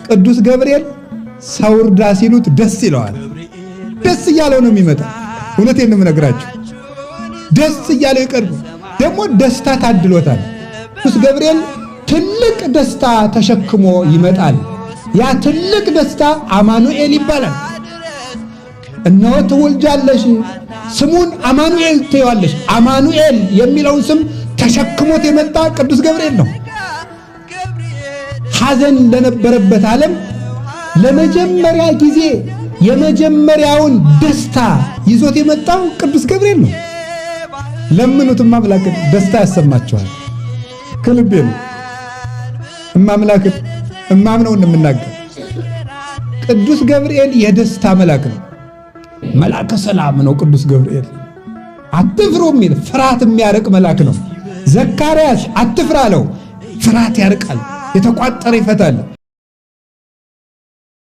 ቅዱስ ገብርኤል ሰው እርዳ ሲሉት ደስ ይለዋል። ደስ እያለው ነው የሚመጣ። እውነቴን ነው የምነግራችሁ። ደስ እያለው ይቀርብ። ደግሞ ደስታ ታድሎታል። ቅዱስ ገብርኤል ትልቅ ደስታ ተሸክሞ ይመጣል። ያ ትልቅ ደስታ አማኑኤል ይባላል። እነሆ ትወልጃለሽ፣ ስሙን አማኑኤል ትይዋለሽ። አማኑኤል የሚለውን ስም ተሸክሞት የመጣ ቅዱስ ገብርኤል ነው። ሐዘን ለነበረበት ዓለም ለመጀመሪያ ጊዜ የመጀመሪያውን ደስታ ይዞት የመጣው ቅዱስ ገብርኤል ነው። ለምኑት፣ እማምላክን ደስታ ያሰማቸዋል። ከልቤ ነው። እማምላክን እማምነውን የምናገር ቅዱስ ገብርኤል የደስታ መልአክ ነው። መልአከ ሰላም ነው ቅዱስ ገብርኤል። አትፍሩ የሚል ፍርሃት የሚያርቅ መልአክ ነው። ዘካርያስ አትፍራ አለው። ፍርሃት ያርቃል፣ የተቋጠረ ይፈታል።